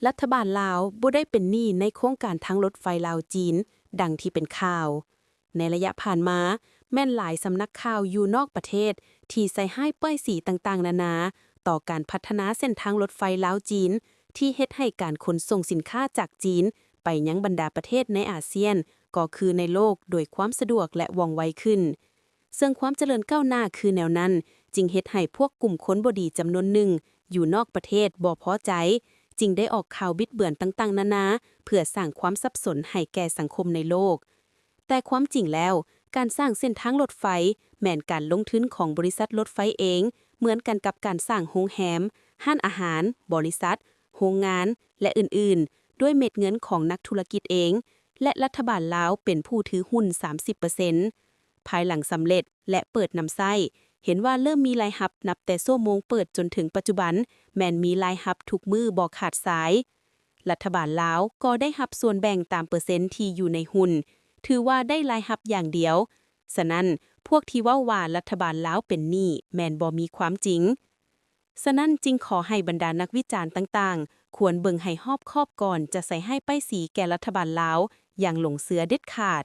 ລັດຖະບານລາວບໍ່ໄດ້ເປັນໜີ້ໃນໂຄງການທາງລົດໄຟລາວ-ຈີນ ດັ່ງທີ່ເປັນຂ່າວ. ໃນໄລຍະຜ່ານມາ, ແມ່ນຫຼາຍສຳນັກຂ່າວຢູ່ນອກປະເທດທີ່ໃສ່ຮ້າຍປ້າຍສີຕ່າງໆນານາ ຕໍ່ການພັດທະນາເສັ້ນທາງລົດໄຟລາວ-ຈີນ ທີ່ເຮັດໃຫ້ການຂົນສົ່ງສິນຄ້າຈາກຈີນໄປຍັງບັນດາປະເທດໃນອາຊຽນ ກໍຄືໃນໂລກ ໂດຍຄວາມສະດວກ ແລະ ວ່ອງໄວຂຶ້ນ. ເຊິ່ງຄວາມຈະເລີນກ້າວໜ້າຄືແນວນັ້ນ ຈຶ່ງເຮັດໃຫ້ພວກກຸ່ມຄົນບໍ່ດີຈຳນວນໜຶ່ງຢູ່ນອກປະເທດບໍ່ພໍໃຈ, ຈຶ່ງໄດ້ອອກຂ່າວບິດເບືອນຕ່າງໆນານາ ເພື່ອສ້າງຄວາມສັບສົນໃຫ້ແກ່ສັງຄົມໃນໂລກ. ແຕ່ຄວາມຈິງແລ້ວ, ການສ້າງເສັ້ນທາງລົດໄຟ ແມ່ນການລົງທຶນຂອງບໍລິສັດລົດໄຟເອງ, ເໝືອນກັນກັບການສ້າງໂຮງແຮມ, ຮ້ານອາຫານ, ບໍລິສັດ, ໂຮງງານ ແລະ ອື່ນໆ ດ້ວຍເມັດເງິນຂອງນັກທຸລະກິດເອງ ແລະ ລັດຖະບານລາວເປັນຜູ້ຖືຫຸ້ນສາມສິບເປີເຊັນ. ພາຍຫຼັງສຳເລັດ ແລະ ເປີດນຳໃຊ້, ເຫັນວ່າເລີ່ມມີລາຍຮັບນັບແຕ່ຊົ່ວໂມງເປີດຈົນເຖິງປັດຈຸບັນ ແມ່ນມີລາຍຮັບທຸກມື້ບໍ່ຂາດສາຍ. ລັດຖະບານລາວກໍໄດ້ຮັບສ່ວນແບ່ງຕາມເປີເຊັນທີ່ຢູ່ໃນຫຸ້ນ, ຖືວ່າໄດ້ລາຍຮັບຢ່າງດຽວ. ສະນັ້ນ, ພວກທີ່ເວົ້າວ່າລັດຖະບານລາວເປັນໜີ້ແມ່ນບໍ່ມີຄວາມຈິງ. ສະນັ້ນຈຶ່ງຂໍໃຫ້ບັນດານັກວິຈານຕ່າງໆ ຄວນເບິ່ງໃຫ້ຮອບຄອບກ່ອນຈະໃສ່ຮ້າຍປ້າຍສີແກ່ລັດຖະບານລາວຢ່າງຫຼົງເຊື່ອເດັດຂາດ.